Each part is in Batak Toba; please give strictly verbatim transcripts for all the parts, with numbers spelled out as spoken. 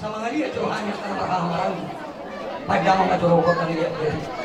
Asa mangaliat jolo hami angka na marhahamaranggi. Baen damang ma jolo hot dang liat-liat i.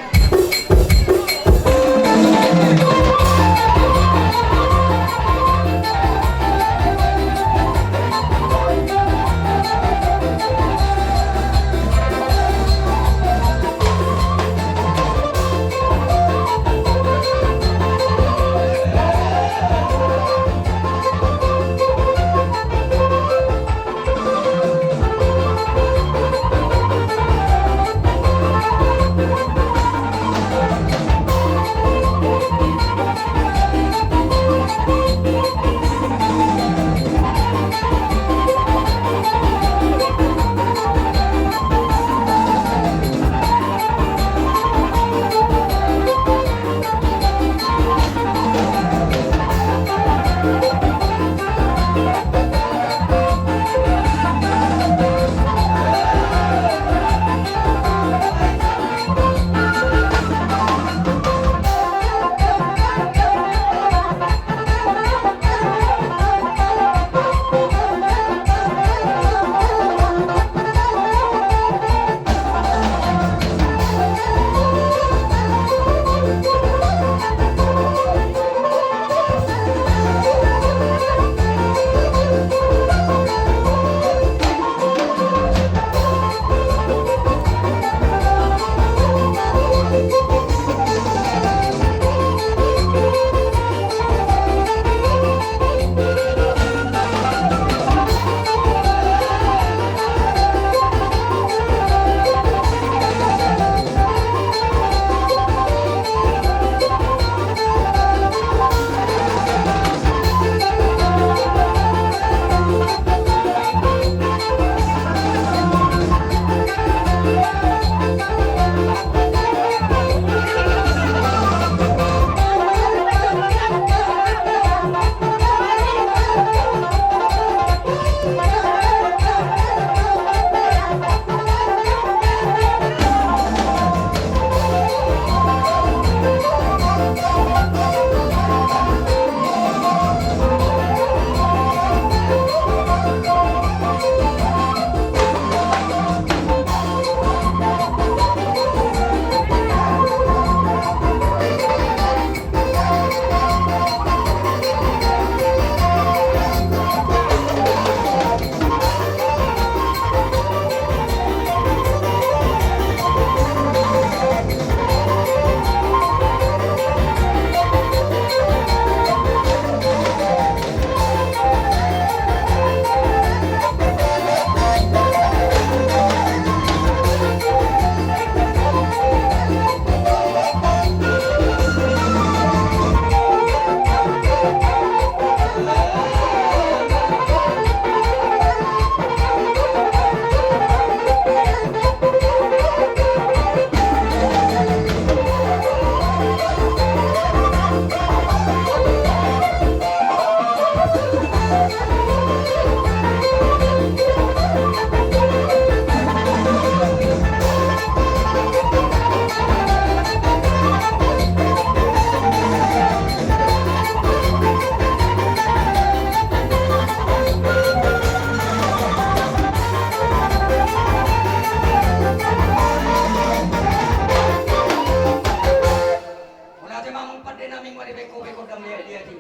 Mauliate ma amang pande nami, mauliate, baen ho pe hot dang liat-liat i.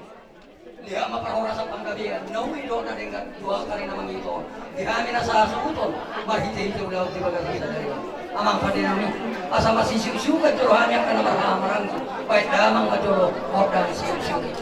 Liat ma parhorasan panggabean, na uli dohot na denggan, dua kali na mangihut on. Di hami na sahasuhuton, marhite-hite ulaon di bagasan hita na denggan. Amang pande nami, asa masisiuk-siukan jolo hami angka na marhahamaranggi, baen damang ma jolo hot dang siuk-siuk i.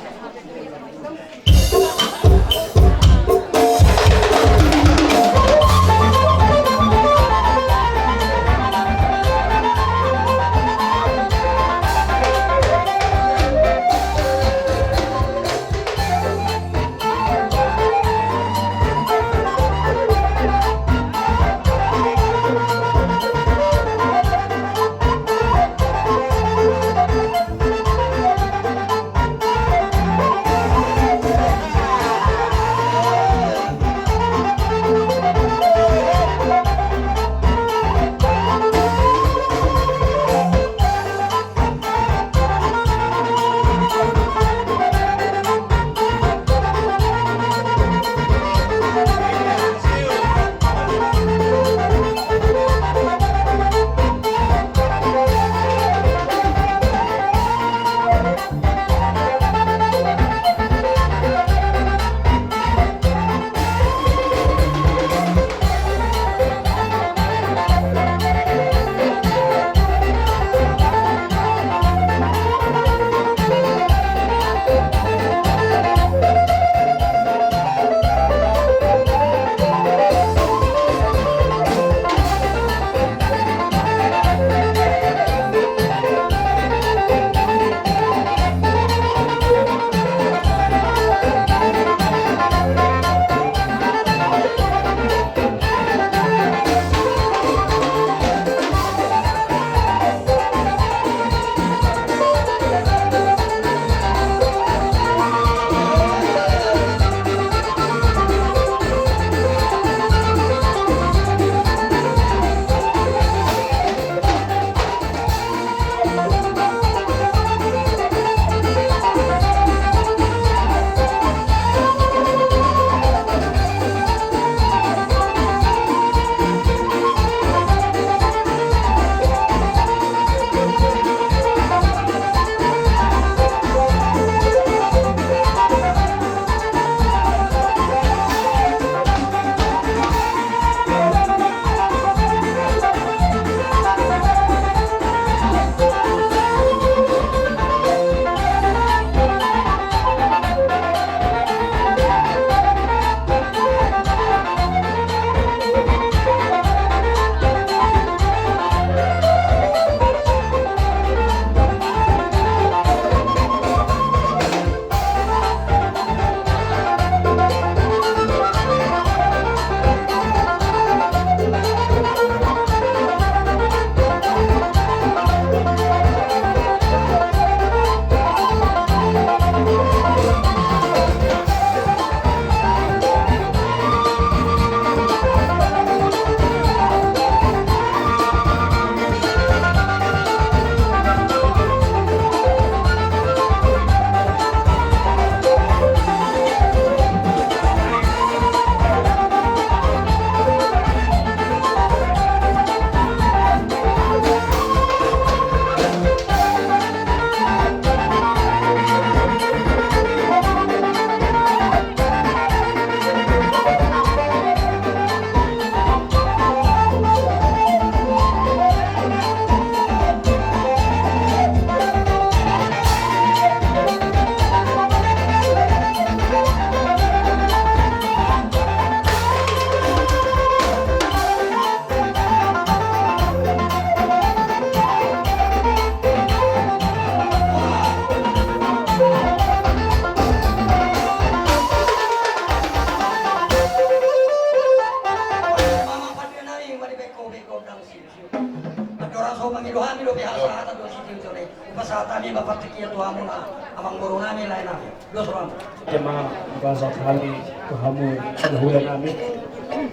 Ia tu hamu ma amangboru nami, lae nami. Dos rohamu. Ima, basa hami tu hamu, hulahula nami.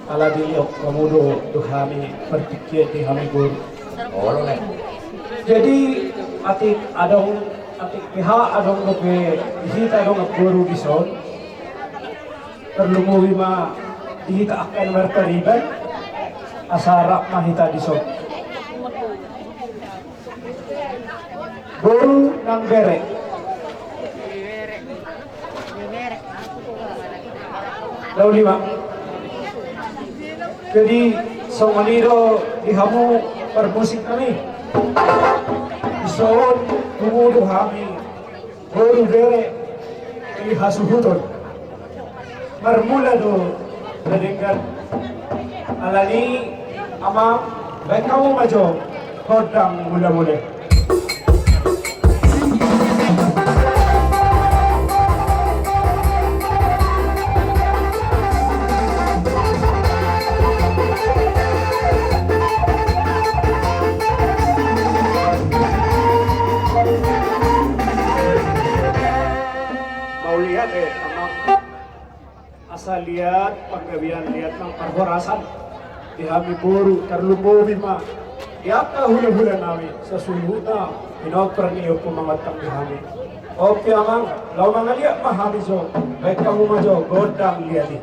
Ala dilehon hamu do tu hami partingkian di hami boru. Jadi, atik adong, atik pihak adong dope di hita adong boru dison. Tarlumobi ma di hita angka na marpariban, asa rap ma hita dison. Boru nang bere. Lauli ma. Jadi, songon i do di hamu parmusik nami. Dison tubu do hami. Boru bere di hasuhuton. Marmula do na denggan. Alani, amang, baen hamu ma jo gondang mulamula. Mauliate, amang. Asa liat panggabean, liat nang parhorasan di hami boru, tarlumobi ma di angka hulahula nami sasuhutna, pinompar ni Ompu Mangontang di hami. Oke, amang, laho mangaliat ma hami jo, baen hamu ma jo gondang liat i.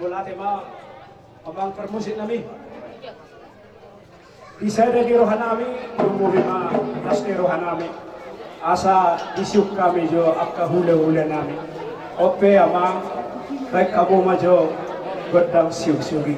Mauliate ma, amang parmusik nami. Di sada di roha nami, lumobi ma las ni roha nami. Asa disiuk hami jo angka hulahula nami. On pe amang, baen hamu ma jo gondang siuksiuk i.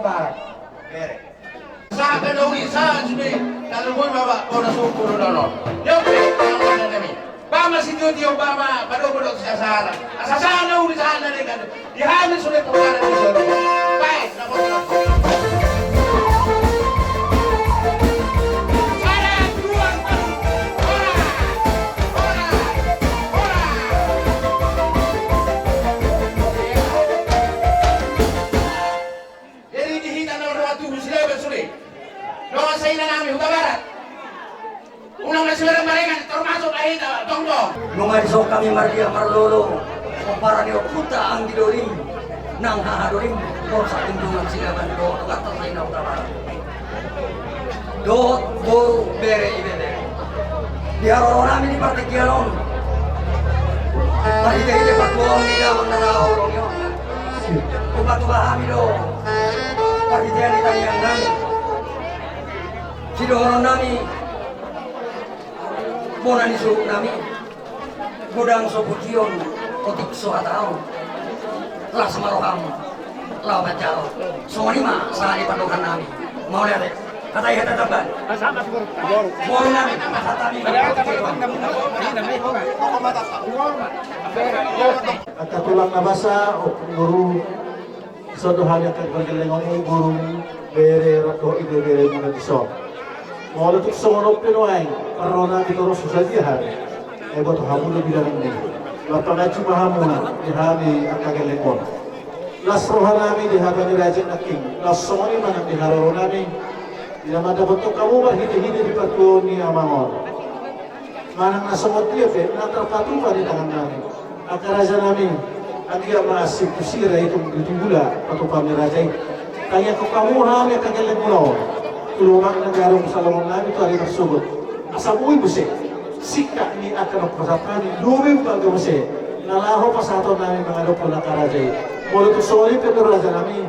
Barat. Bere. Sahat do uli, sahat sude. Kalau mau bawa, kau dah syukur dah lo. Yo, oke, kalau ada nami. Ba ma sitio-tio, ba ma, padomu do siasaran. Asa sahat do uli, sahat na denggan. Di hami sude putaran di sini. Baik, dapat. Sada, dua, tolu. Horas. Horas. Horas. Jadi di hita na marroha tubu Silaban sude. Dongan sainang nami Hutabarat. Unang na sibarang marengan, termasuk ahu hita, tongtong. Nunga dison hami mardia marlolo pomparan ni ompunta anggi dolim nang haha dolim, borsak Tunjungan Silaban dohot donganta sainang Hutabarat. Dohot boru, bere, ibebere. Di haroro nami di partingkian on, marhite-hite patuaon ni damang na naeng holong i on, hupatupa hami do parhitean ni tangiang nami, sidohonon nami, bona ni suhut nami. Godang so pujion, otik so hataon. Las ma roham laho manjalo. Songon i ma sahat ni pandohan nami. Mauliate. Hata i hata tamban. Boru nami, hata nami. Angka tulang na basa, ompung boru. Songon hami angka pargellengon, boru, bere, rap dohot ibebere muna dison. Molo tung songon on pe nuaeng, parroha nami torus husadia hami. Ai boto hamu do bilangan ni. Marpanganju ma hamu di hami angka gelleng on. Las roha nami di hata ni raja i nangkin. Las songon i ma nang di haroro nami. Di na mandapothon hamu marhite-hite di patuaon ni amang on. Manang na songon dia pe na tarpatupa di tangan nami. Angka raja nami, anggiat ma asing tu sira itung di tibula patupaon ni raja i. Tangiangkon hamu hami angka gelleng muna on. Tu lomak na gadong salongon nami tu ari marsogot. Asa boi muse singkat ni angka na pasahat nami, lobi balga muse na laho pasahaton nami mangadophon angka raja i. Molo tung songon i pe tu raja nami.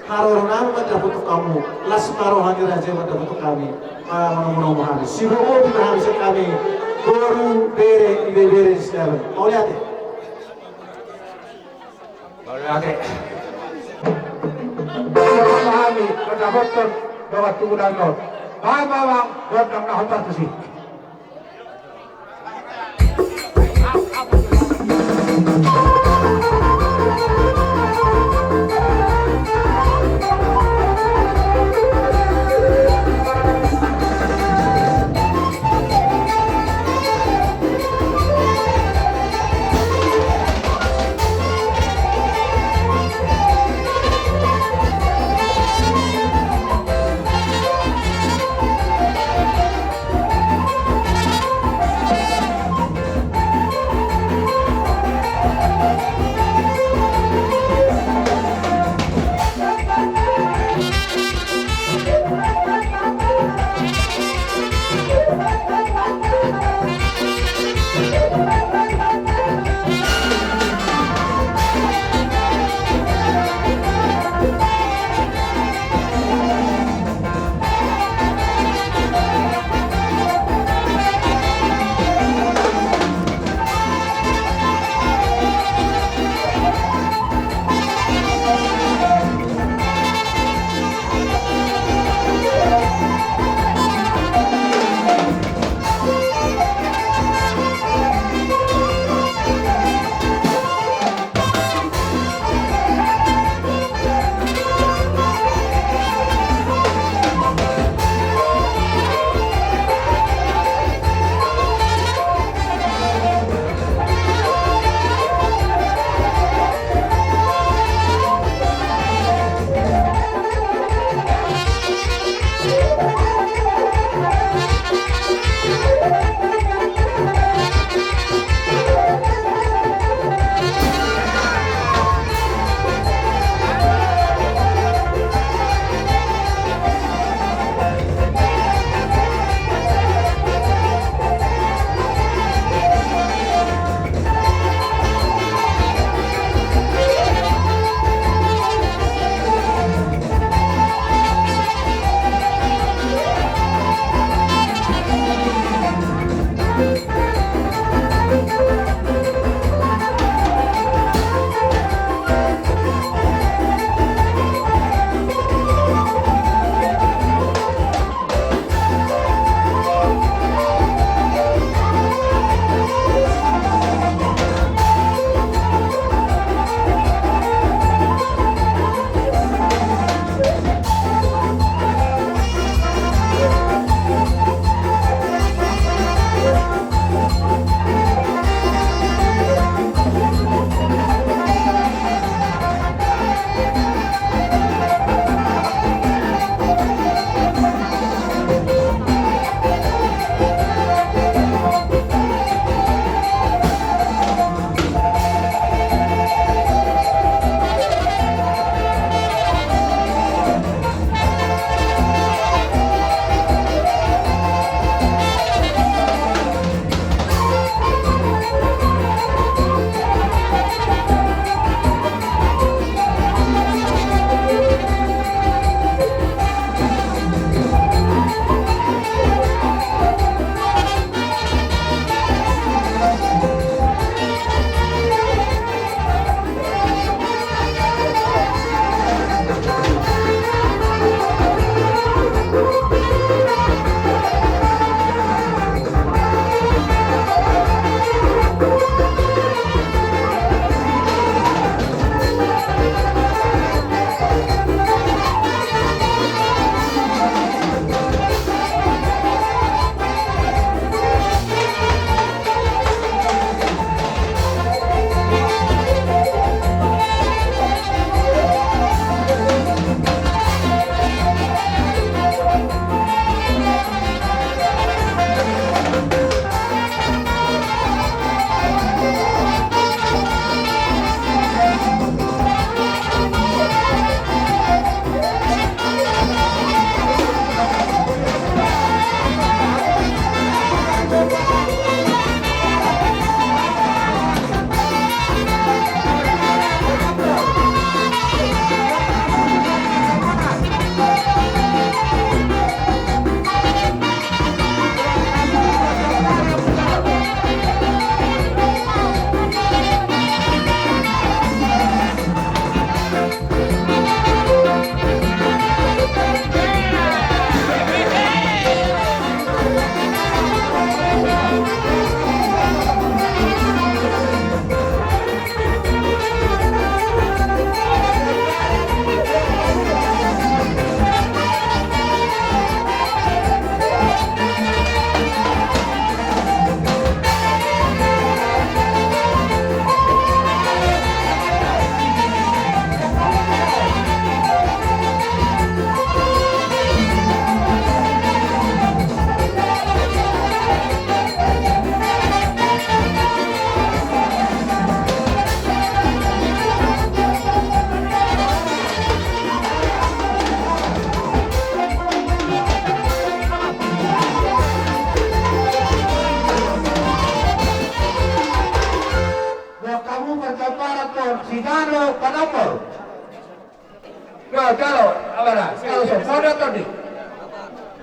Haroro nami mandapothon hamu, las ma roha ni raja i mandapothon hami, manomu-nomu hami. Sibobobi ma hami sian hami, boru, bere, ibebere, sidalan. Mauliate. Mauliate. Sibobobi ma hami mandapothon dongan tubu nami on. Bahen ma amang gondang na hombar tusi.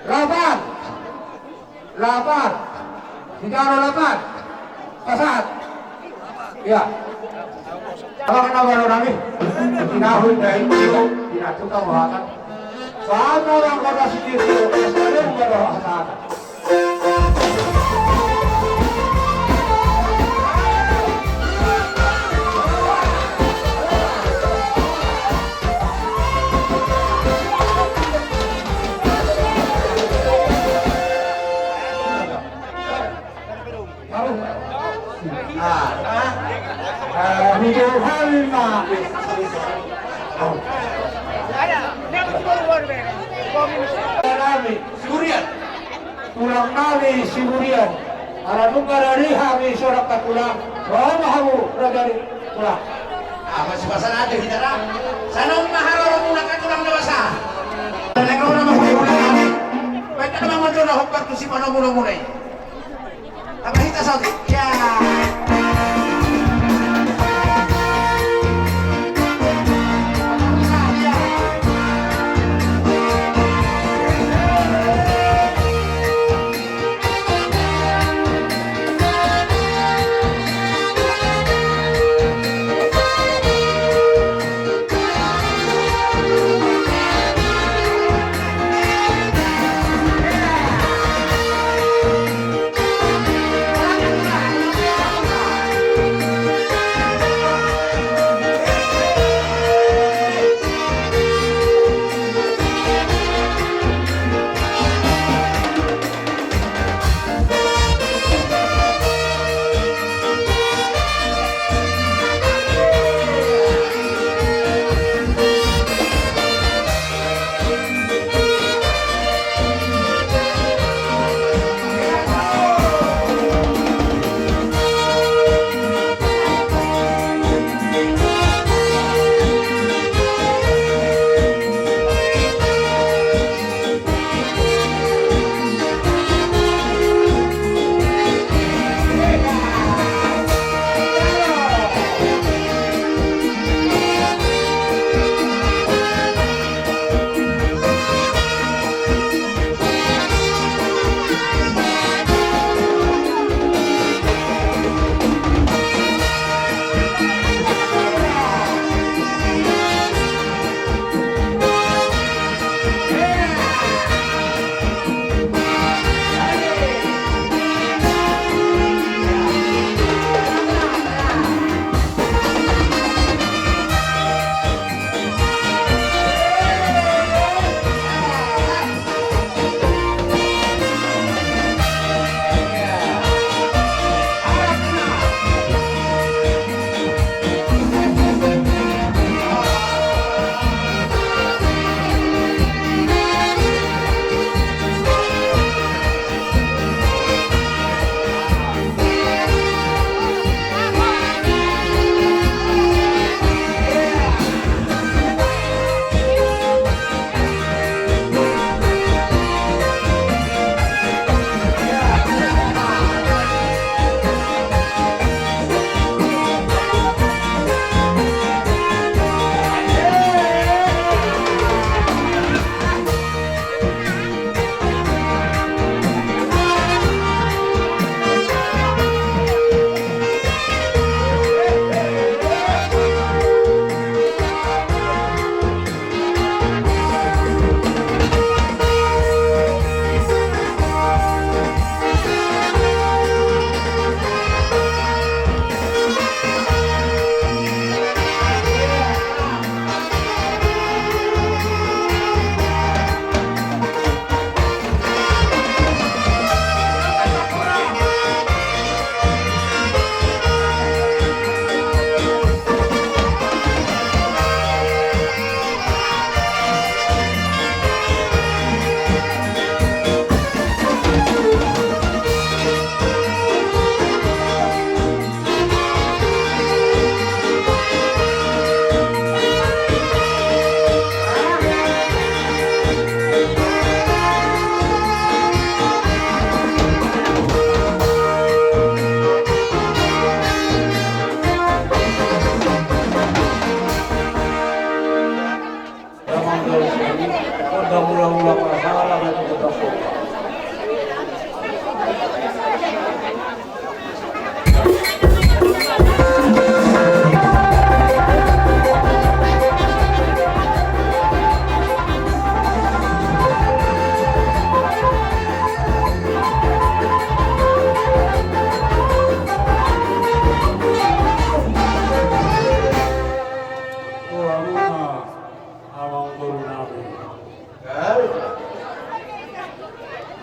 Lapan. Lapan. Di jolo lapan. Pasahat. Ia. Abang na jolo nami. Di na hut dai. Di na tukang wahatan. Sama orang kota sendiri. Sama orang kota sendiri. Siburian. Tulang nami Siburian. Ala nunga rari hami sorak ka tulang. Ro ma hamu raja ni tulang. Apa si pasan ada kita ra? Sana ma haroro muna ka tulang na basa. Leleng ro ma hami tulang nami. Baik ada mangon jona hokbar tu si panomu nomu nai. Apa hita sauti? Ya.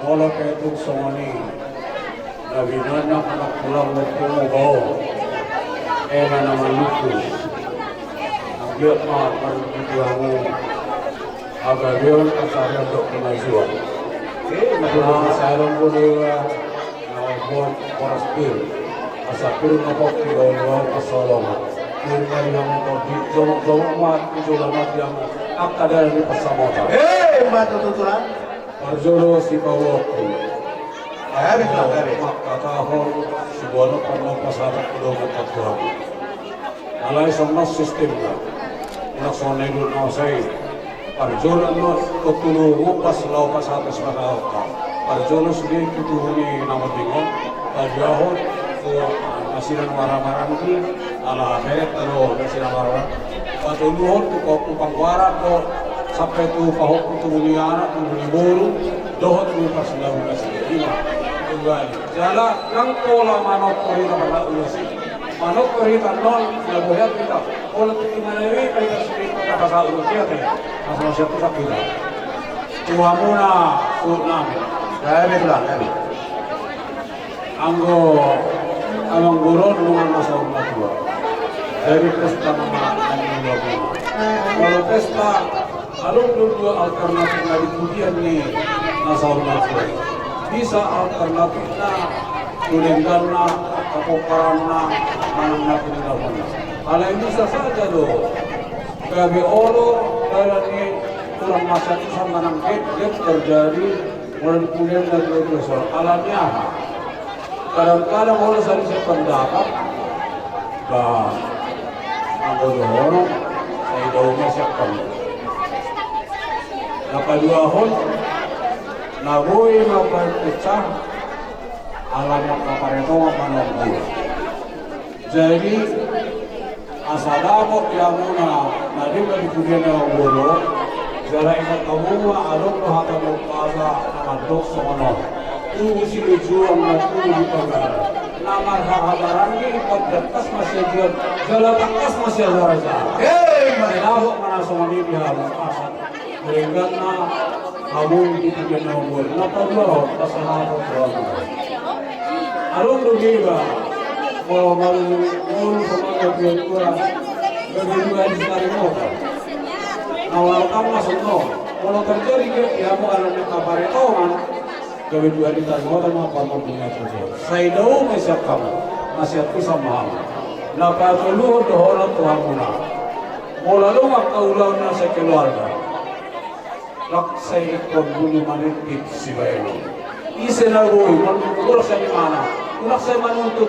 Olo pe tung songon i. Na binahen anak tulang, boru, boru. Ema na manungkun. Anggiat ma marhite hamu. Agar dia acara dok kemajuan. Eh, masalah berdua. Na buat poros pir. Asa pir na pok di bawah pasolongan. Pir na yang mau di jomok-jomok mat, di jomok mat yang angka dalan di pasamota. Eh, mata tutulan. Parjolo si pawoku. Habis lah, habis. Maka tahun sebuah no pernah pasatak kedua mata tuan. Alai songon sistemna. Unang songon na didok na sai. Parjolo ma tu tolu upas laho pasahat sipasahathon. Parjolo sude tu tuhu ni na mandingon. Paduahon tu na sian marhaha maranggi. Ala heret do na sian marhaha. Patoluhon tu pahompu panggoaran do. Sampe tu pahompu tubu ni anak, tubu ni boru. Dohot tu parsilabu na sian ima. Kembali. Jala nang pola manopot hita parna ulasi. Manuk berita non, ya boya kita. Kalau tu di mana ini, kita sini kita pasal usia teh. Asal siapa tak kita. Tuamuna, tuh nami. Kami telah, kami. Anggo, amang guru, nungan masa rumah tua. Dari pesta mama, anggo guru. Kalau pesta, Adong do dua alternatif na di pudian ni na saur matua. Bisa alternatifna tu dengganna, angka pomparanna, manang na pinidahonna. Alai bisa saja do gabe olo dalan ni tulang masa tu sama nang get, get terjadi. Molo di pudian na dua dua soal alani aha? Kadang-kadang olo sari sependapat. Ba anggo dohonon sai dao ma siakkon. Na paduahon na boi ma pecah alani angka paretongan manonggu. Jadi asa dapot di hamuna na denggan di pudian na manggolo. Jala ingat hamu ma adong do hata ni umpasa na mandok songon on. Tubu silinjuang na tubu di pagaran. Na marhaha maranggi, ingkon tangkas ma sian juang, jala tangkas ma sian jarajaran. Hei, mari dapot ma na songon i di hamu asa. Dengganna hamu di pudian na manggolo. Na paduahon pasahathon tu hamu. Adong do iba, molo maru ngolu songon na dua dua, gabe dua di sari mota. Na wala tama songon, molo terjadi gabe di hamu alani angka paretongan, gabe dua di sari mota ma pamodina saja. Sai dao ma sian hamu, na sian tu sama hamu. Na patoluhon dohonon tu hamuna. Molo adong angka ulaon na sekeluarga. Laos sai ingkon bulu manimpit sibaenon. Ise na boi, molo sai di mana. Unang sai manuntut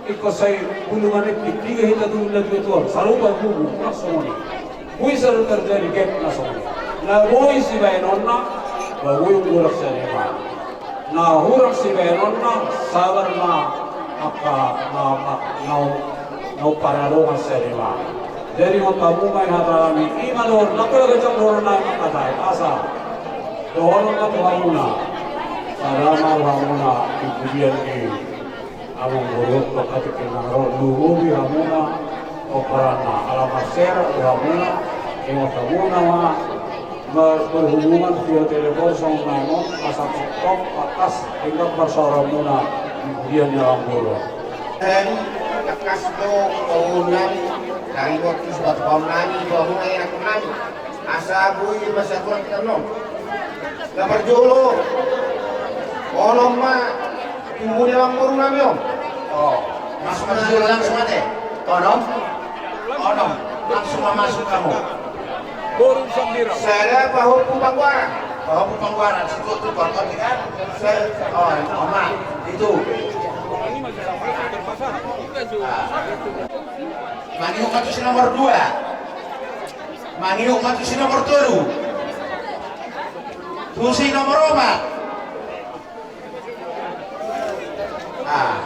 ingkon sai bulu manimpit. Piga hita tu na dua tuan. Sarupa bulu, unang songon i. Boi selalu terjadi gap na songon i. Na boi sibaenonna, ba boi hurang sai di mana. Na hurang sibaenonna, sabar ma angka na, na, na, na umparna dongan sai di mana. Jadi molo hamu ma i hata nami, ima do, na pola gajang dohonon nami mangkatai, asa. Dohonon ma tu hamuna. Sada ma rohamuna, di pudian ni amang boru, mangkatai kena ro, lumobi hamuna, pomparanna, ala marsera, rohamuna, ingot hamuna ma, Ber-, berhubungan via telepon songon na on, asa tongtong tangkas denggan parsaoramuna di pudian ni amang boru. Jadi tangkas do pahohom nami, dari waktu sudah pahohom nami, pahohom nami, anak nami. Asa boi ma sian tulang kita non. Na parjolo, onom ma. Tubu ni amang boru nami on. Oh, masuk ma langsung ate. Onom. Onom. Langsung ma masuk hamu. Boru Sambira. Sada pahompu panggoaran. Pahompu panggoaran. Situ tu panggoaran kan. Sa-, oh, oma. Itu. Ah. Mangihut ma tu si nomor dua. Mangihut ma tu si nomor tolu. Tu si nomor opat. Ah.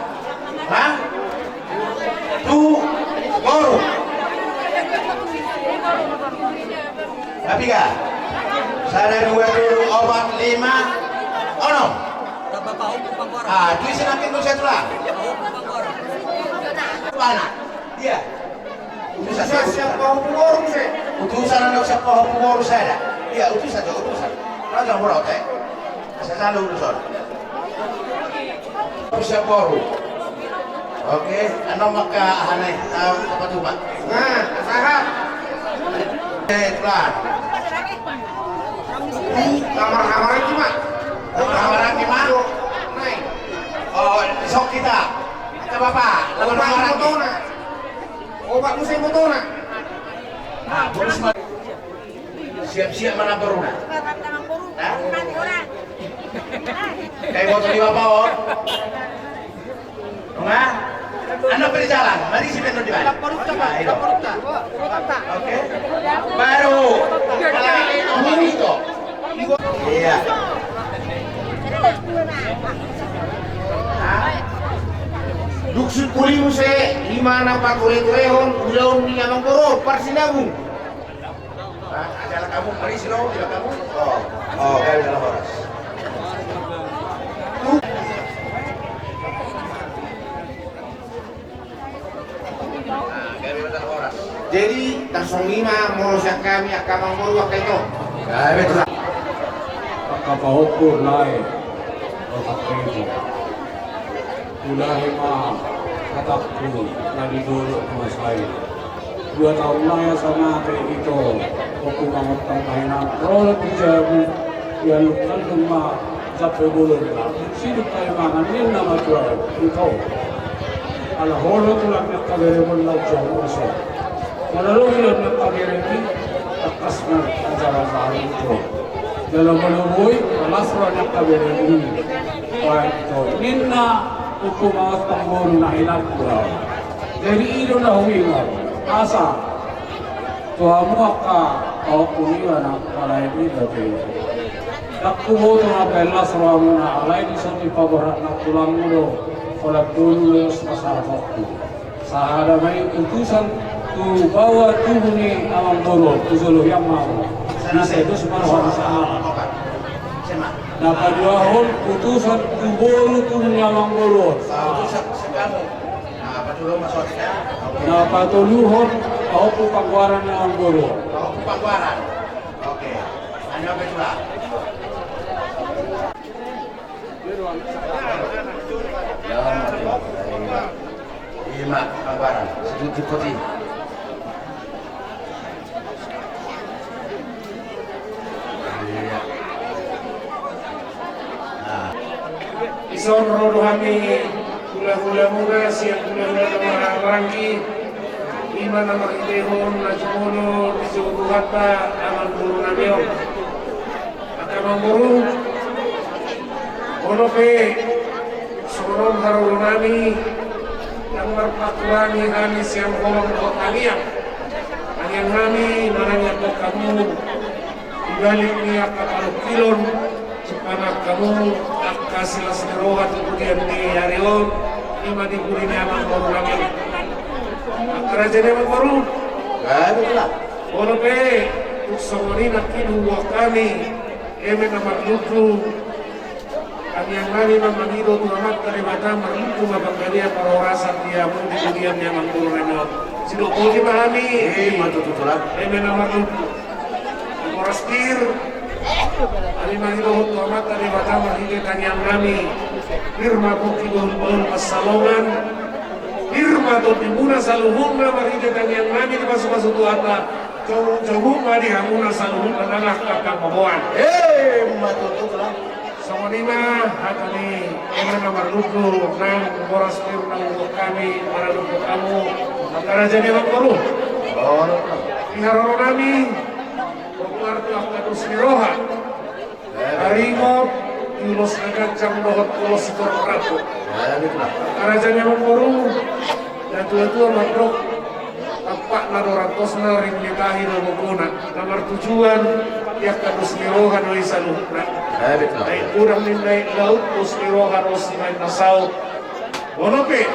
Hah? Tu boru. Piga? Sada, dua, tolu, opat, lima, onom. Ah, tu ise nangkin tu satu lah. Mana? Dia. Utusan. Siapa hubungan saya? Utusan, anda siapa hubungan saya? Dia utusan, utusan. Raja Murad, eh? Sasalu dison. Bisa boru. Oke, annon maka aha nai, ah, apa tuh, Pak? Nah, sahat. Eh, pelan. Kamar-kamar ini, Pak. Kamar ini, Pak. Nai. Oh, sok kita. Kita Bapak, lawan kamar ini. Obat musim motorna. Nah, terus, Pak. Siap-siap mana boruna? Hah? Kayak motor di bawah, oh. Nunga? Anda beri jalan, mari si Beno di balik. Oke. Baru. Mulai, oh, itu. Iya. Hah? Dung sungkun i muse, ima na pature-turehon ulaon ni amangboru, parsinabung. Hah? Acara kamu, mari sini, acara kamu. Oh, oh, gabe na horas. Jadi, langsung ima, molo sian hami, angka amangboru, angka ito. Gabe, Tulang. Angka pahompu nai, angka ibu. Ulahi ma hatangku na di dolok masa i. Dua taon nai asa mate ito, Ompu Mangontang Bahenan, ro di jabu, dialungkan ma sampe bolonna, sidung paima ninna ma tu ahu, ito. Ala holo tulang ni angka beremon na jolo so. Ala lobi do ni angka beremon i, tangkas ma acara sahari ito. Jala molo boi, las roha ni angka beremon i. Baen ito. Ninna Ompu Mangontang boru na hinan tu ahu. Jadi i do na huingot. Asa. Tu hamu angka pahompu niba na mangalahi niba pe. Ndang huboto na palas rohamuna alai dison dipaborhat na tulangmu do. Holan tolu do pasahatonku. Sahada ma i utusan tu baoa tubu ni amangboru on, tu jolo hian ma hamu. Disi dos ma roha ni sahada. Na paduahon utusan tu boru tubu ni amangboru on. Na patoluhon pahompu panggoaran ni amangboru on. Pahompu panggoaran. Oke. Hanya berdua. Ima, ima, barang, sejuta peti. Iya. Nah. Dison ro do hami hula-hulamuna sian hula-hula na marhahamaranggi. Ima na marhitehon na jumolo dijou Tuhanta amangboru nami on. Angka amangboru, molo pe songon on haroro nami, ndang marpangkurangi hami sian holong dohot tangiang. Tangiang nami manangiangkon hamu di balik ni angka panungkilon, jumpangan hamu angka silas ni roha tu pudian ni ari on, ima di pudi ni amangboru nami on. Angka raja ni amangboru. Gabe, Tulang. Molo pe tung songon i nangkin huboan hami eme na marlundu, tangiang nami ma mangido tu Amanta Debata marlundu ma panggabean parhorasan di hamu di pudian ni amangboru nami on. Sidok boti ma hami. Ima tutu, Tulang. Eme na marlundu. Horas pir. Hami mangido tu Amanta Debata marhite tangiang nami. Pir ma pongki bahul-bahul pansalongan. Pir ma tondimuna saluhutna marhite tangiang nami dipasu-pasu Tuhanta. Jomuk-jomuk ma di hamuna saluhutna nang angka panggomoan. Ima tutu, Tulang. Songon i ma hata ni eme na marlundu nang horas pir na huboan hami mangalangka hamu angka raja ni amangboru. Di haroro nami, boan tu angka dos ni roha. Taringot di ulos na ganjang dohot ulos sitorop rambu. Angka raja ni amangboru, natua-tua mandok, tampakna do rantosna, rim ni tahi do gogona, na martujuan di angka dos ni roha do i saluhutna. Naik gudang ni naik laut, dos ni roha do simain na saut. Molo pe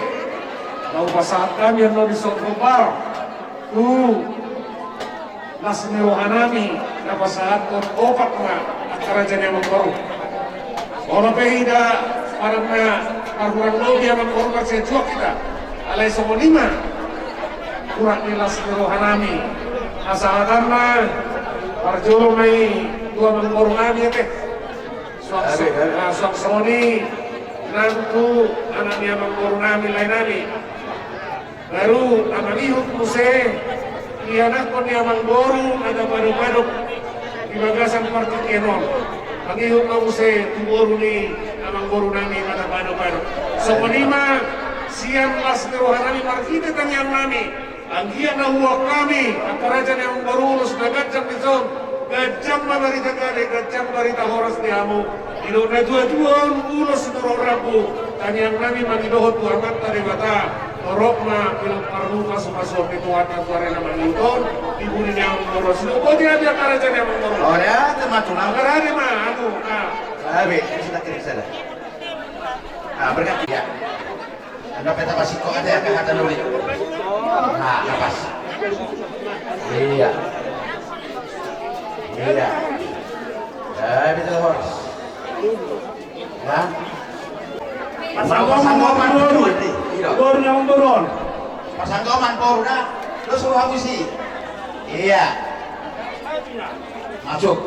na hupasahat hami annon dison hombar tu las ni roha nami na pasahathon opat ma angka raja ni amangboru. Molo pe ida padan na marhurang lobi amangboru, marsianjuang hita. Alai songon i ma hurang ni las ni roha nami. Asa hatana parjolo ma i tu amangboru nami ate. Suang songon i nang tu anak ni amangboru nami, lae nami. Baru amang ihut muse, ianakhon ni amangboru na tapadok-padok di bagasan partingkian on. Amang ihut ma muse tu boru ni amangboru nami na tapadok-padok. Songon i ma sian las ni roha nami marhite tangiang nami. Anggiat na huboan hami angka raja ni amangboru ulos na ganjang dison, ganjang ma barita gabe, ganjang barita horas di hamu. Didok na tua-tua on ulos ni roha rambu. Tangiang nami mangidohon tu Amanta Debata, torop ma pinompar ni pasu-pasuon ni Tuhan na tuari na mangihut on di pudi ni amangboru. Sidok boti hami angka raja ni amangboru. Ora, teman tulang. Angka raja ma anu. Abe, kita kirim sada. Ah, berkat dia. Anda peta masih kok ada yang kata dulu. Nah, lepas. Iya. Iya. Eh, bisa horas. Ya. Pasanggoman boru. Iya. Boru na mamboru on. Pasanggoman boru na. Lu suruh aku sih. Iya. Masuk.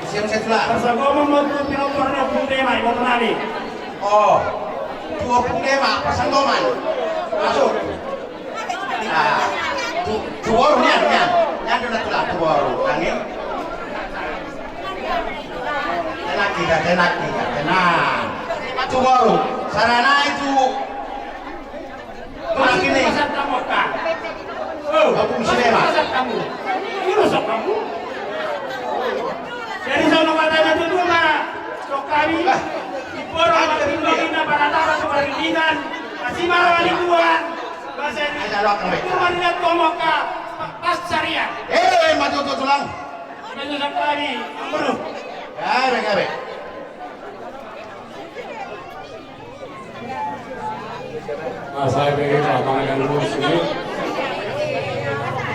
Siap, siap, tulang. Pasanggoman ma tu pinompar ni Ompung Dema, iboto nami. Oh. Tu Ompung Dema, pasanggoman. Masuk. Ah, tu, tu boru nian, nian. Nian do na tulang, tu boru. Angin. Tenang kita, tenang kita, tenang. Tu boru. Sarana itu. Masuk tu pasan tamu, Pak. Oh, Ompung Sulema. Pasan tamu. Ini rusak kamu. Jadi, songon hata na tutu ma, songon hami. Bah. Di boru, ada di boru, ini apa rata-rata tu parindikan. Masih marah di luar. Bahasa ini. Ada luar, Pak. Itu mana dia tomok, Pak? Pas syariah. Eh, maju tu tulang. Ini rusak kami. Ampun. Gabe, gabe. Masa bege sama dengan musik.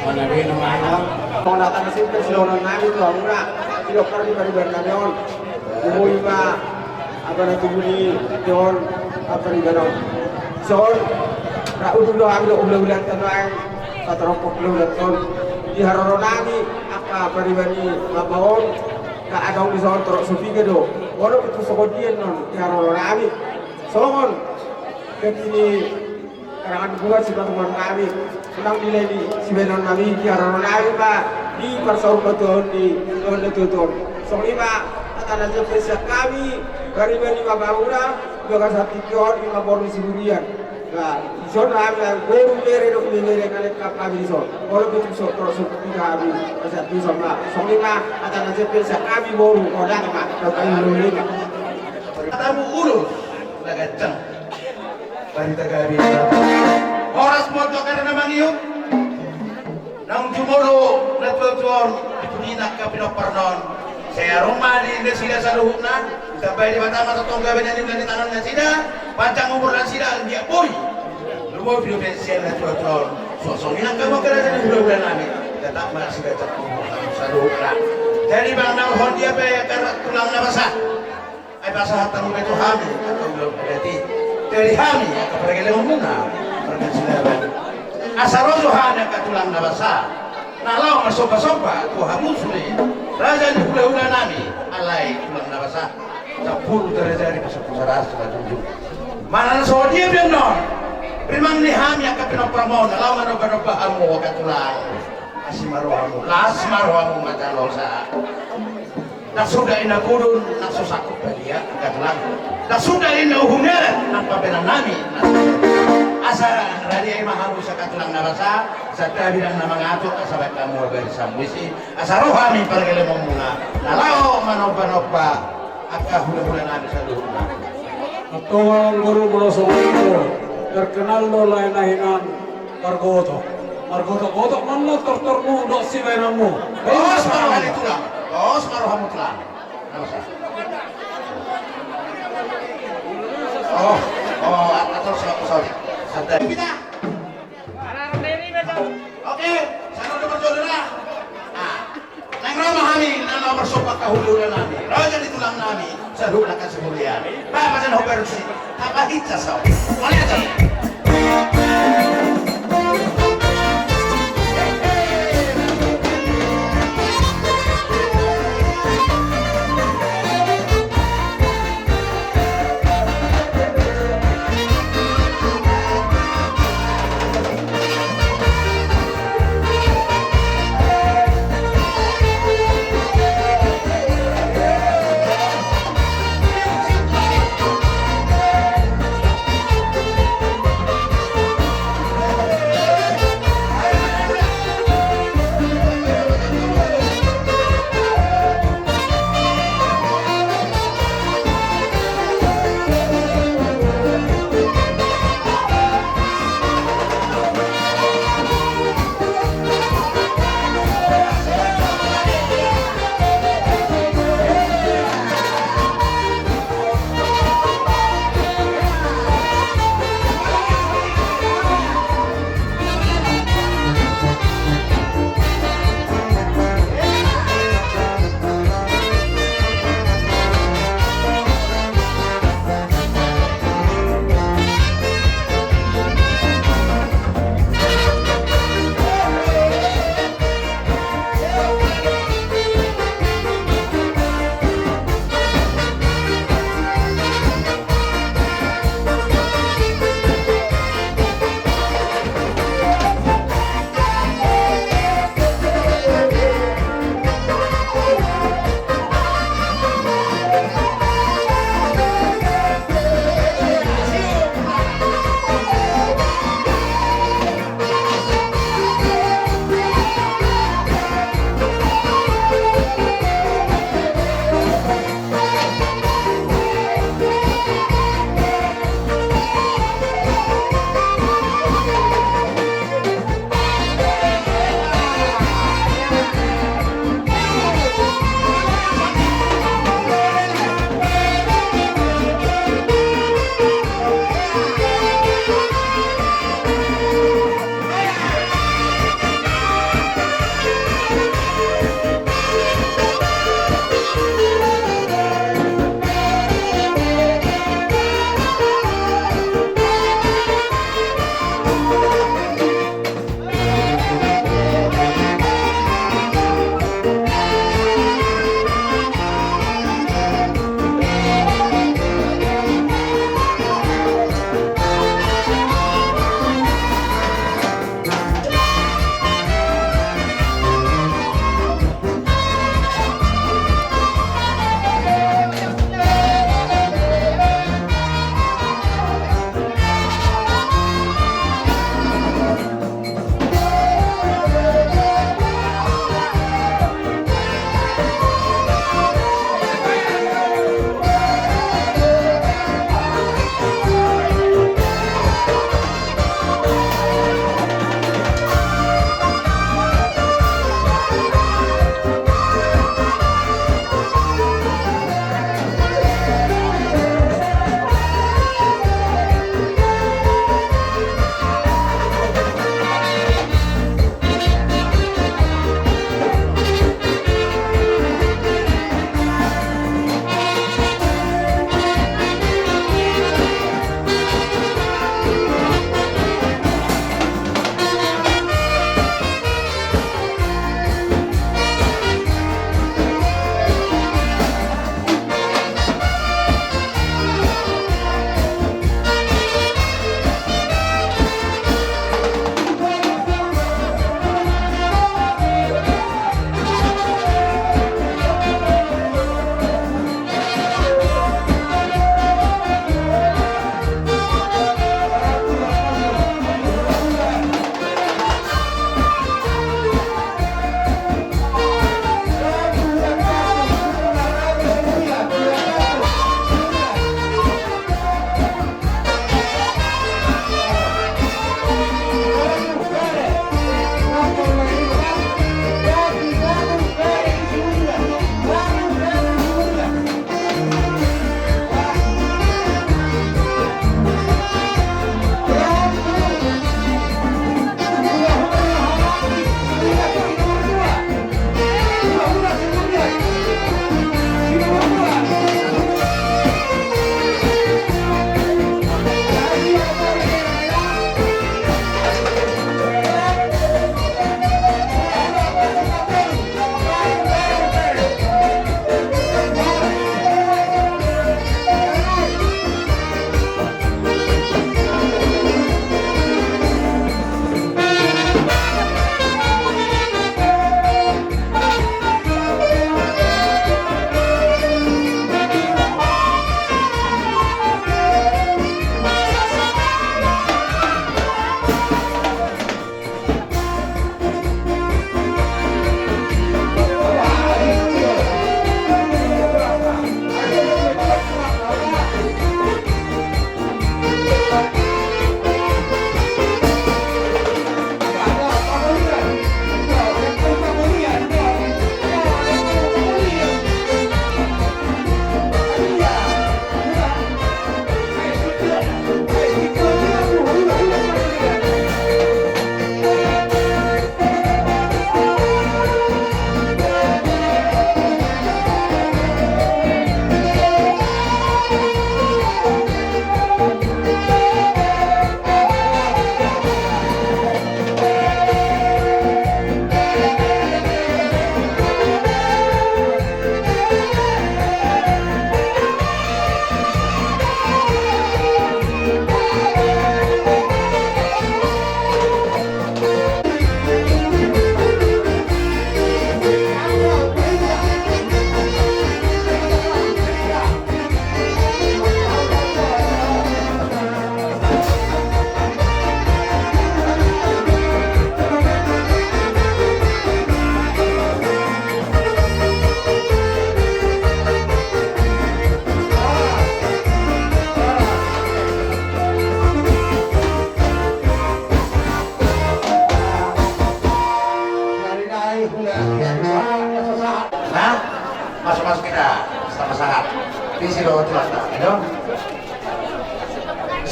Mana bina mana? Songon hata na simpel sidohonon nami tu hamuna. Sidok pardi pariban nami on. Umui ma apa na tubu ni on apa ni banon. Son ra udu do hami do ula-ulan tanoang. Patorop ula-ulan ton. Di haroro nami apa pariban ni bapa on. Ka adong dison torop so piga do. Molo pe tu songon dia non di haroro nami. Songon. Kecini karangan bunga sipatungan nami. Unang dilai di sibaenon nami di haroro nami ma di parsaurmatuaon ni dohot na tuatua on. Songon i ma hata na jempek sian hami pariban ni bapa muna. Di bagasan tingki on i ma boru ni Siburian. Nah, dison hami boru bere dohot bere na lengkap hami dison. Molo pe tu so torop so piga hami. Masa tu sama. Songon i ma hata na jempek sian hami boru. Oda ma. Dohot hami boru i ma. Hatamu ulos na ganjang. Barita gabe. Horas ma tu angka na mangihut. Naung jumolo na tuatua on, di pudi ni angka pinomparna on. Sai adong ma di nasida saluhutna, ditambai Debata ma tongtong gabe na niula ni tangan nasida, panjang umur nasida, anggiat boi. Lumobi dope sian na tuatua on. Songon i nang hamu angka raja ni hulahula nami. Tetap ma siganjang umur nami saluhutna. Jadi bang na hon dia pe angka tulang na basa. Ai pasahat hamu ma tu hami angka ulaon adat i. Dari hami angka pargellengon muna marga Silaban. Asa ro jo hami angka tulang na basa na laho marsomba-somba tu hamu sude raja ni hulahula nami. Alai tulang na basa sampulu tarajari pasampulu saratus na tunjung. Manang songon dia pe annon. Rimang ni hami angka pinomparmon na laho manomba-nomba hamu angka tulang. Asi ma rohamu, las ma rohamu, mata losa. Ndang suda i na godang, ndang so sanggup badia angka tulang. Ndang suda i na uhum ni adat, ndang pabenan nami. Asa radia i ma hamu angka tulang na basa, santabi ndang na mangatur, asa baen hamu abari sambusi, asa ro hami pargellengon muna na laho manomba-nomba angka hulahula nami saluhutna. Antong boru, molo songon i do, terkenal do lae na hinan. Margoto. Margoto-goto ma annon tortormu dohot sibaenonmu. Pos ma roha ni tulang. Pos ma rohamu tulang. Oh, oh, atur, sorry. Santai. Oke, sana udah berjodoh lah. Ah. Naeng ro ma hami na laho marsomba angka hulahula nami, raja ni tulang nami, saluhutna angka Siburian. Bapak dan Hober si, apa hita sau? Mauliate.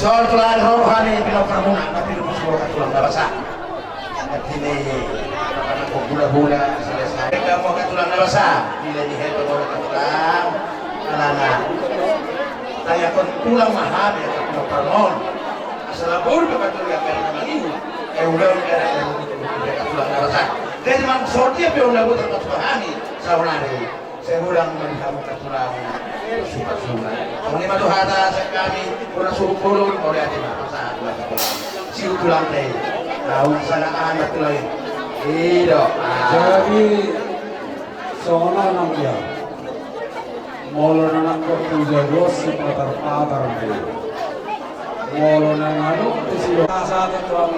Tulang, tulang, roha ni pinompar muna, tapi lu masuk ke tulang na basa. Artinya, apa nak gula-gula, selesai. Kamu ke tulang na basa, bila di heto mau ke tulang, alana. Tanya kon tulang mahal ya, ke pinompar mon. Asal labor ke tulang yang kena mangihu. Eh, udah, udah, udah, udah, ke tulang na basa. Jadi, mang sorti apa yang udah buat ke tulang ni, saunari. Sai godang ma di hamu tulang, suka-suka. Songon i ma tu hata sian hami, hona suhut bolon, mauliate ma, pasahat ma tu tulang. Siu tulang te. Tahu sana anak tulang i. I do. Ah. Jadi, songon on nang dia. Molo na nangkok tu jago si patar-patar dia. Molo na ngadok tu si do. Asa tu tulang.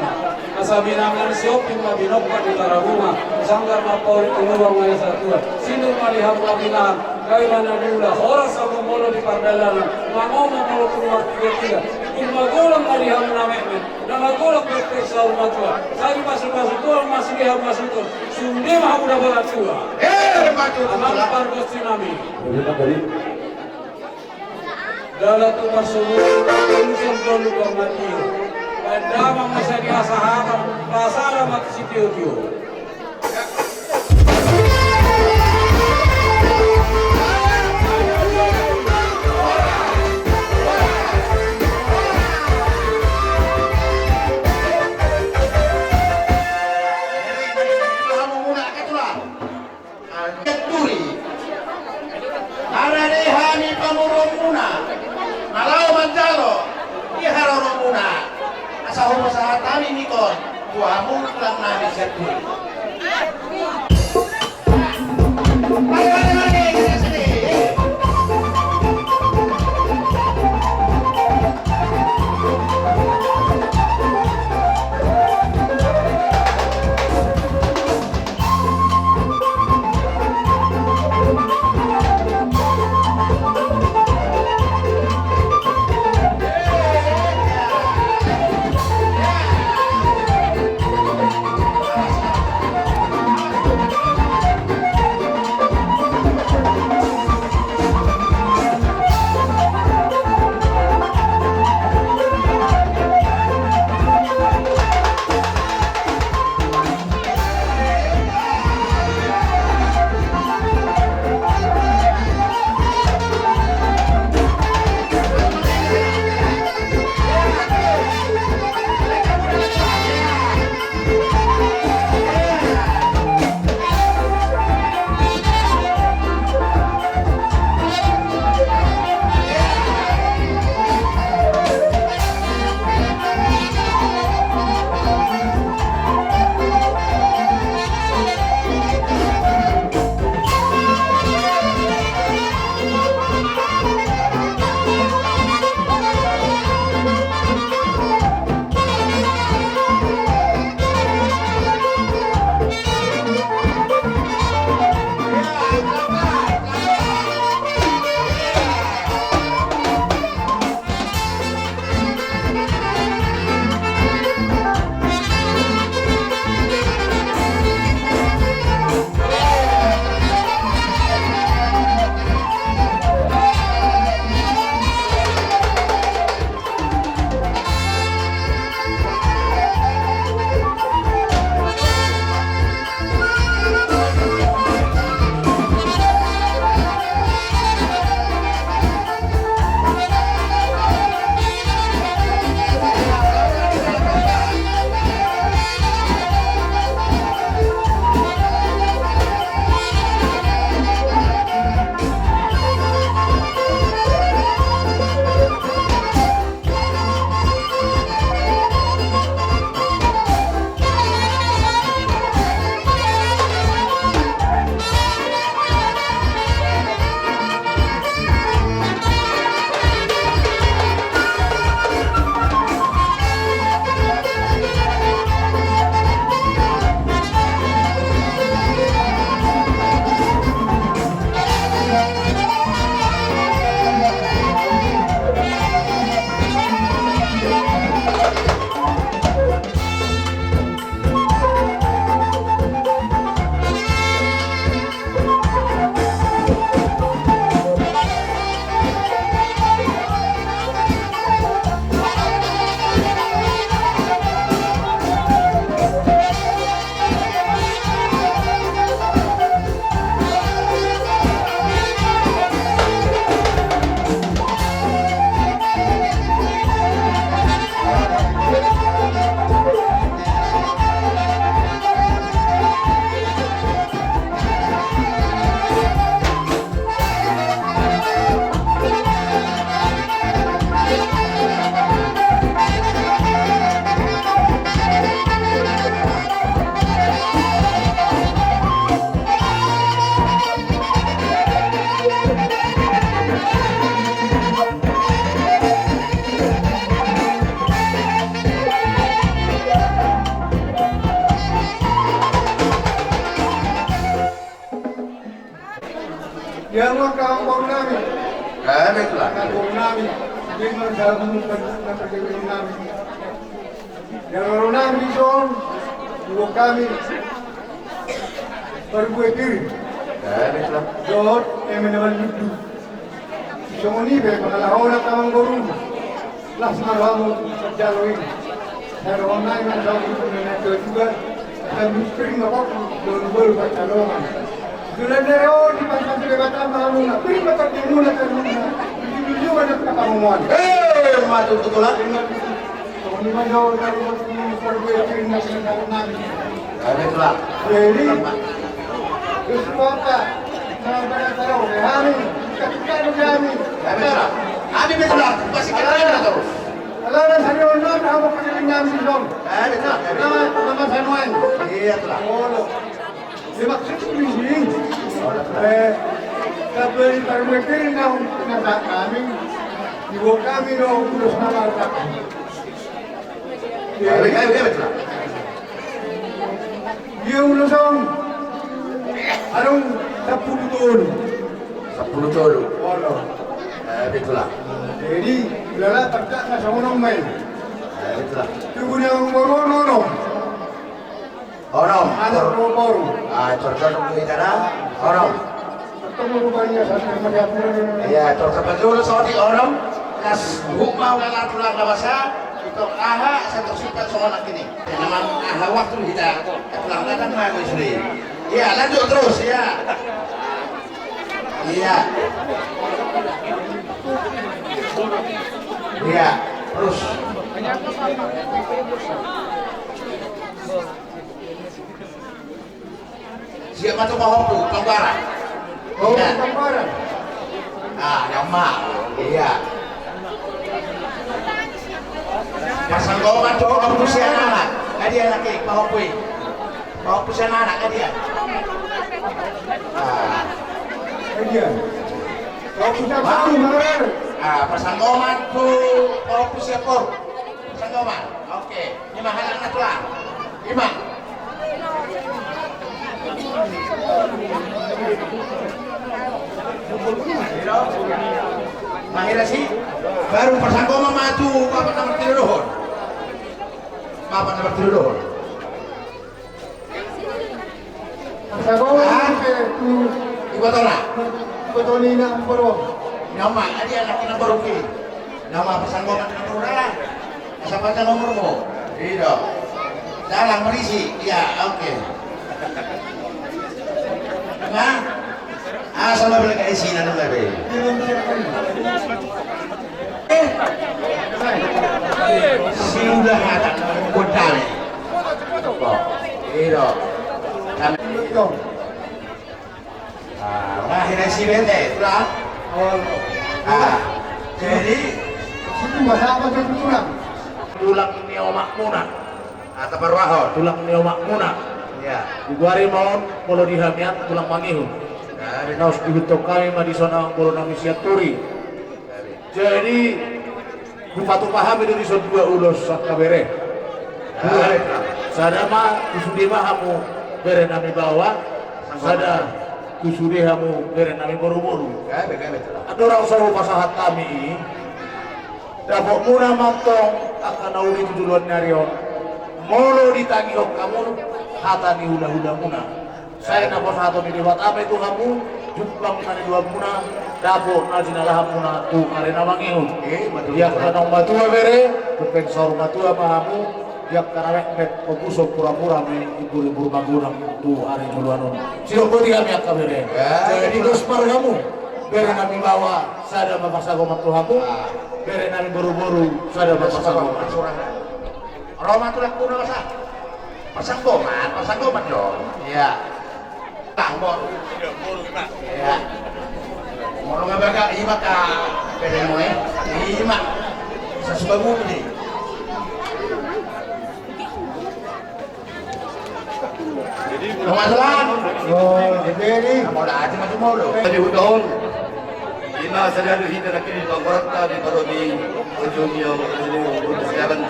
Asa binangan si Opik ma binokka di Tarabunga. Sanggar ma pauri tu lubang ma i satua. Sinur ma di hamu na binangan. Gabe ma na diula. Horas hamu molo di pardalanan. Mangomo molo tu martiga-tiga. Tung magodang ma di hamu na metmet. Na magodang pepet saur matua. Sai pasu-pasu Tuhan ma sude hamu masuton. Sude ma hamu dapotan tua. Eh, maju. Amang pargonsi nami. Boleh, Pak, boleh. Dalan tu parsobuan, urusan tolu pangatian. Pandaman ma sadia sahatan, pasada ma tu sitio-tio. Sian Turi. Harani hami pamoruonmuna na laho manjalo di haroromuna. Asa hupasahat hami ingkon tu hamu tulang nami sian Turi. Kawan-kawan nami. Kawan-kawan nami. Dengan salam dan perkebunan nami. Yang lalu nami di son, dua kami. Baru gue kiri. Kawan-kawan. Dot, yang menemukan ludu. Songon i pe, pangalahoan amangboru. Las ma rohamu, manjalo i. Sai roham nai manjalo i, na tua juga. Asa misteri ma kok, bolu-bolu pansalongan. Sudah dari on, di pansalongan Batam, malu na. Prima tak dimuna, tak dimuna. Di julu-julu ada kapangomoan. Eh, matu tutulan. Songon i ma jo, taruhon ni parbuat ni na sinasaran nami. Jadi, terus kota, na pada tahu, eh, hami, ketika itu kami. Jadi, terus. Hami betul lah, pasti kita ada terus. Kalau ada sari orang, kamu pakai nami dong. Jadi, terus. Nama, nama saya Noel. Iya, terus. Oh, lo. Dia maksud begini. Eh, tapi di parbuat ni na, na kami, di kami dong, terus nama tak. Ia, ia, ia, ia, ia. Ia ulos on. Adong sampulu tolu. Sampulu tolu. Olo. Eh, betul lah. Jadi, ulala tak na songon on ma i. Eh, betul lah. Tunggu dia ngomong, ngomong, ngomong. Onom. Anak boru. Ah, cocok tu hita na. Onom. Ketemu rupanya satu sama dia pun. Iya, cocok betul, sorry, onom. Kas huma ulala tulang na basa, itu aha, satu sifat soal ini. Nama aha waktu hita, tulang datang mah istri. Iya, lanjut terus, ya. Iya. Iya, terus. Siap ma tu pahompu, pangguaran. Oh, iya. Pangguaran. Ah, nama. Iya. Pasang goma tu, ompu sian anak. Tadi anak i, pahompu i. Pahompu sian anak, tadi ya. Ah. Tadi ya. Pahompu sian anak. Ah, pasang goma tu, ompu sian anak. Pasang goma. Oke. Ima halak na tulang. Ima. Mahira si baru pasang goma ma tu papan na martinodohon. Papan na martinodohon. Pasang goma tu ibotona. Ibotona i na baru. Nama, adi anak na baru ki. Nama pasang goma na baru. Asa paja nomormu. Ido. Dalam berisi. Iya, oke. Nah. Asal balik ke isi nanti lagi. Eh. Sudah ada. Kodale. Ido. Kami. Ah, lahir si bete, tulang. Oh. Ah, jadi. Itu bahasa apa tuh, tulang? Tulang ni omakmuna. Ah, taparrohahon. Tulang ni omakmuna. Iya. Digoari ma on, molo di hami an tulang mangihut. Nah, na hos dihuthon hami ma di son, molo nami sian Turi. Jadi, hupatupa hami do dison dua ulos, angka bere. Dua. Sada ma tu sude ma hamu bere nami baoa, sada tu sude hamu bere nami boruboru. Andorang so hupasahat hami i, dapotmuna ma antong angka na uli tu joloan ni ari on, molo ditagihon hamu hata ni hulahulamuna. Sai na pasahaton ni Debata ma i tu hamu, jumpang na niduanmuna, dapot na jinalahanmuna tu ari na mangihut. Eh, matua. Di angka naung matua bere, tu pengsaur matua ma hamu, di angka na metmet, opuso purapura ma i, imbur-imbur magodang tu ari joloan on. Sidok boti hami angka bere. Ya. Jadi dos ma hamu, bere nami baoa, sada ma pasang goma tu hamu, ah, bere nami boruboru, sada ma pasang goma. Ro ma tulangkuna basa. Pasang goma, pasang goma dong. Iya. Tambor. Iya. Molo nga baga, ima ka. Bere mo, eh. Ima. Sasuka bulu ni. Jadi, molo aja maju molo. Jadi, udah on. Ima sada do hita na kini pangkoranta di paro di ujung yo, ujung yo, ujung siaran,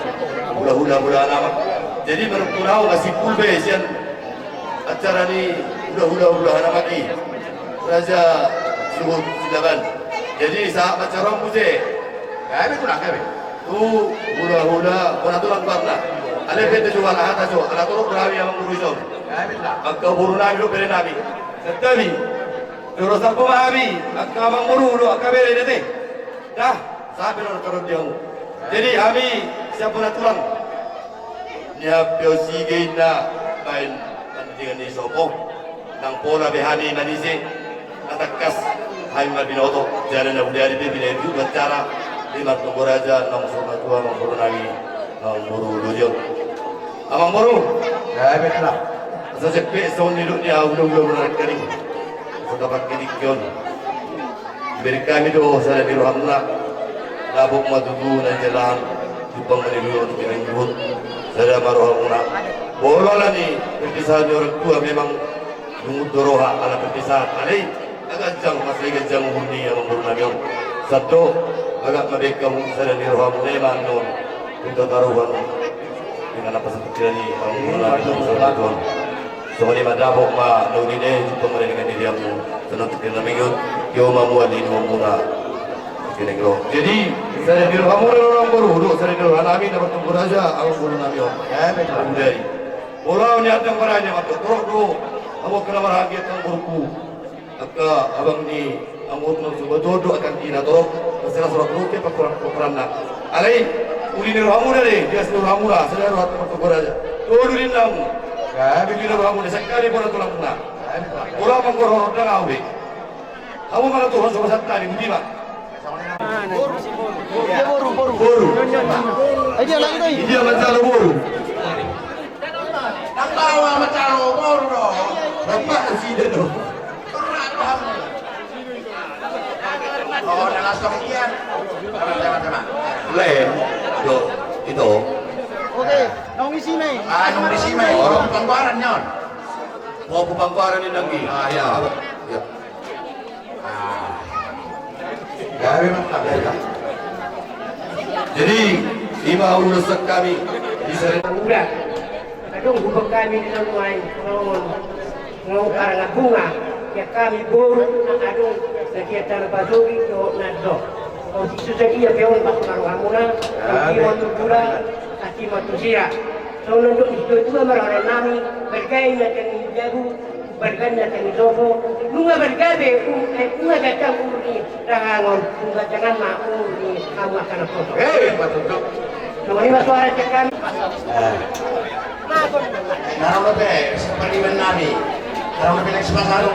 hula-hula, hula alamat. Jadi, menurut kurau, masih full be sian acara ni hula-hula, hula alamat i. Raja Suhut Sitaban. Jadi sahat ma sian roha muse. Gabe tulang, gabe. Tu hulahula bona tulang parna. Alai pe tu jual aha tajo ala torop do hami amangboru ison. Gabe tulang. Angka boru nami dohot bere nami. Santabi. Jolo sampu ma hami angka amangboru dohot angka bere, da ate. Dah, sahat pe do na torop di hamu. Jadi hami sian bona tulang. Nian pe on sige inna baen pandidikan ni sopo. Ndang pola be hami manise. Na tangkas hami ma binoto jala na hudari pe binaen tu acara ni martonggo raja naung so matua amangboru nami, amangboru Dojo. Amangboru. Gabe tulang. Asa jempek songon nidok ni hulahula muna nangkaning. Asa tapangkitingki on. Bere hami do sada ni rohamuna. Dapot ma tutu na nijalahan. Jumpang ma ni luhut, pinang luhut. Sada ma rohamuna. Molo ala ni perpisahan ni orang tua memang lungun do roha ala perpisahan. Alai ganjang, masih ganjang umur ni amangboru nami on. Santabi, bagak ma be hamu sada ni rohamuna i ma annon. Pinta taruhan. Dengan apa seperti ini amangboru nami on, santabi. Songon i ma, dapot ma na uli ni, jumpang ma na denggan di hamu. Songon tu kena minggu, tio ma mual ni nuamuna. Jadi sada ni rohamuna do amangboru, dohot sada ni roha nami na martonggo raja amangboru nami on. Hudari. Molo au nian ndang marani ma, torop do. Amang kena marhagian amangboruku. Angka abang ni amangboru na so matua do angka anggi na torop, na sera sora puluh ke pakuran pakuranna. Alai uli ni rohamuna do, dia seni rohamuna, sada roha tu martonggo raja. Tolu ninna hamu. Gabe uli ni rohamuna, sangkali bona tulangmuna. Bola manggorhon ndang au be. Hamu mangaturhon so basanta ni budi ma. Boru, boru, boru. Boru. Ai dia lagi tadi. Dia manjalo boru. Ndang tahu amat calo boru do. Bapak sida do. Oh, na langsung kian. Lem. Do. Ito. Oke, naung isi ma i. Ah, naung isi ma i. Oh, panggoaran ni on. Oh, panggoaran ni nanggi. Ah, ya. Ya. Ah. Gabe mantap ya. Jadi, ima urusan kami di sana. Udah. Adong hubak hami di na nuaeng, songon, songon karangabunga, ia hami boru na adong, na dia tano pasogi dohot na do. Songon i susa dia pe on, batu marohamuna, songon i ma tu tulang, asi ma tu sira. Songon na dok ni situa-tua marhaha nami, bergain na tangi jabu, bergain na tangi sopo, nunga bergabe, um, eh, nunga datang umur ni Rahangon, nunga datang ma umur ni hamu angka na poso. Eh, betul, betul. Songon i ma suara cek kami. Eh. Na ro dope, seperti nami. Na ro dope next pas anu,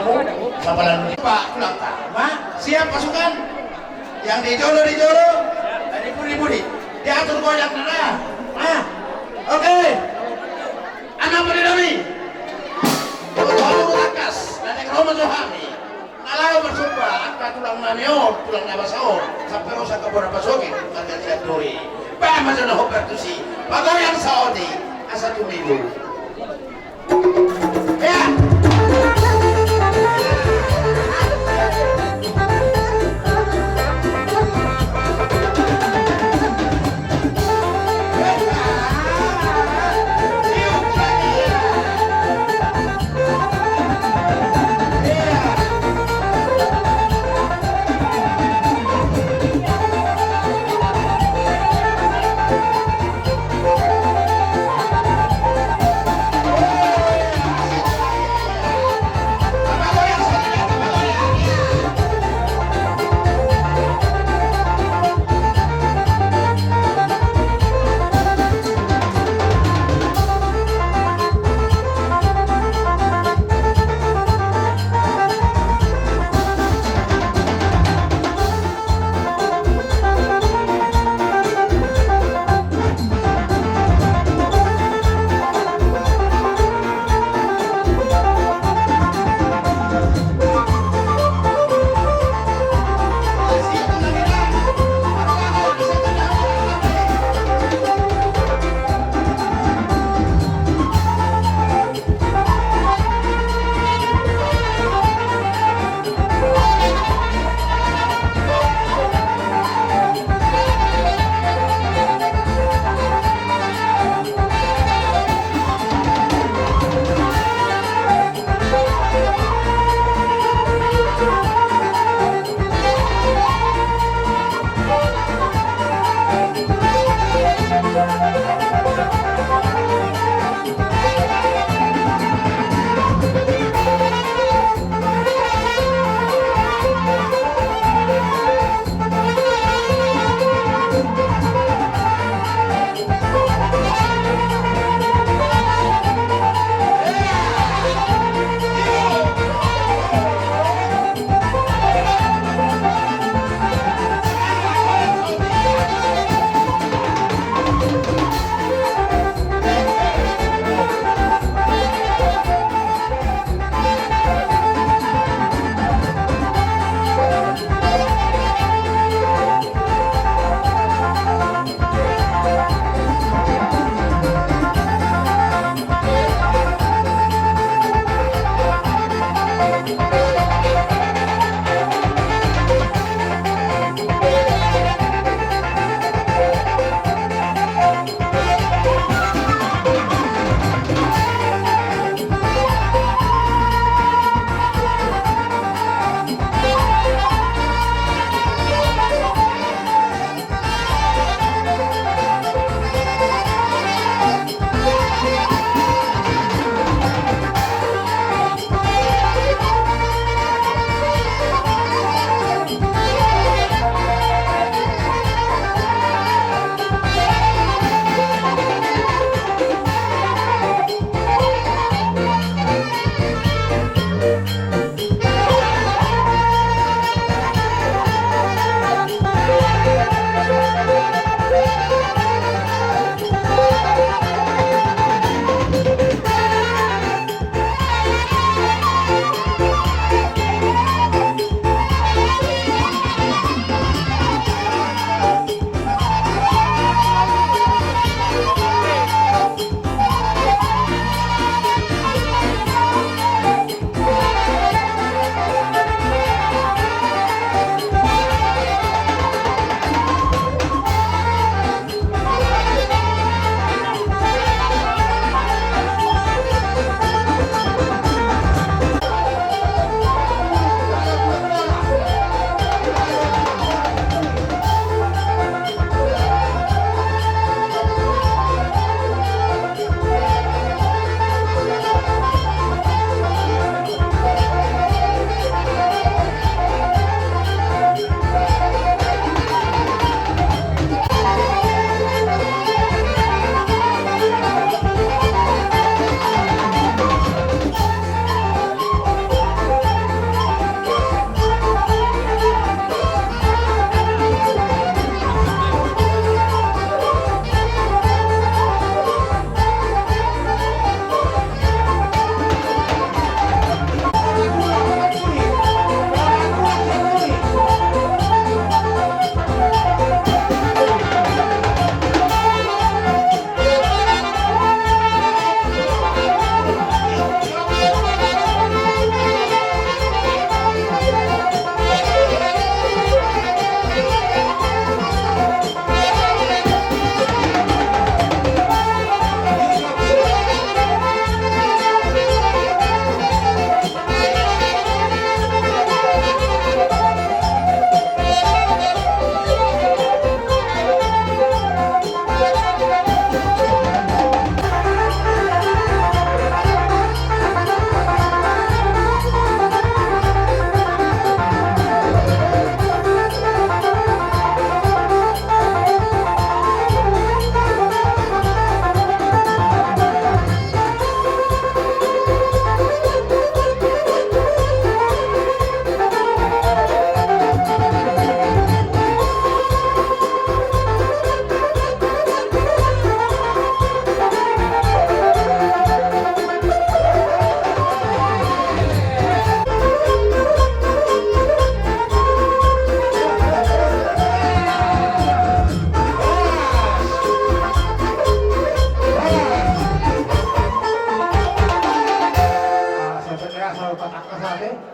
sapalan. Pak, ulang tak. Ma, siap pasukan. Yang di jolo, di jolo. Yang di pudi, pudi. Diatur goyang, nah. Ah. Oke. Anak pudi nami. Tolu tangkas. Dari Roma Johami. Na laho marsomba angka tulang nami on, tulang na basa on, sampe ro angka bona pasogi, marga Sianturi. Baen ma jolo na hombar tusi, pagoyang saotik, asa tumibu. Ya.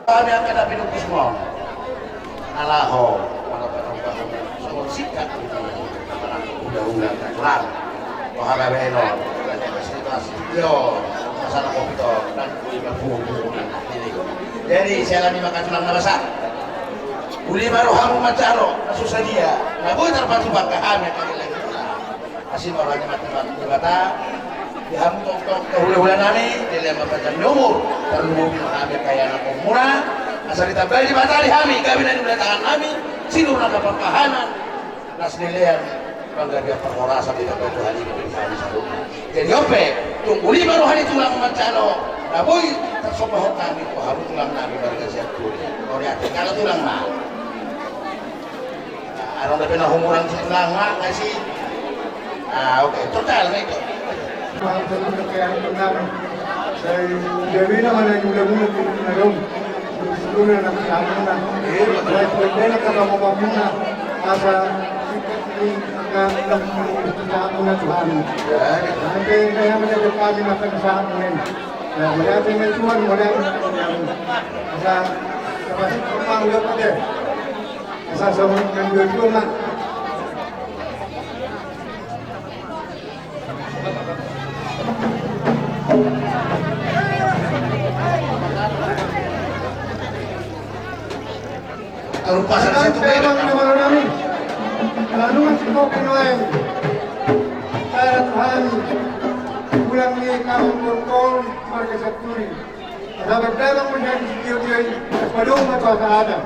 Hami angka na pinungkus on, na laho manopatong songon singkat, manang hula-hula na tulang. Roha gabe non, yo, masalah kopi to, dan kui ma bubu. Jadi siala ni maka tulang na basa. Uli ma rohamu manjalo na so sadia, na boi tarpatupa hami angka na tulang. Sian roha ni Debata di hamu tongtong hulahula nami, dilehon ma panjang ni umur, tarlumobi ma hami angka ianakhonmuna, asa ditambai Debata di hami gabe na niula tangan nami, sinur angka parbahanan, las dilehon panggabean parhorasan ditambai Tuhan i di hami saluhutna. Jadi on pe, tung uli ma roha ni tulang manjalo na boi tarsombahon hami tu hamu tulang nami marga Sianturi. Mauliate, jalo tulang ma. Adong dope na humurang si tulang ma, nggak sih? Ah, oke, total na itu. Bangsa itu kayak tenang. Dari Dewi nama na gula-gula di dalam. Gula na bisa muna. Baik, baik, kata mama muna. Asa ini nggak bisa muna Tuhan. Nanti saya menjadi kami makan saat ini. Ya, mauliate ma Tuhan, mauliate ma Tuhan. Asa, asa, asa, asa, asa, asa, asa, asa, asa, asa, Arupa salah satu beda. Lalu masih kau kenal. Saya Tuhan, pulang ni kamu pun kau marga Sianturi. Asa berdamang menjadi setiap dia, padung atau ada.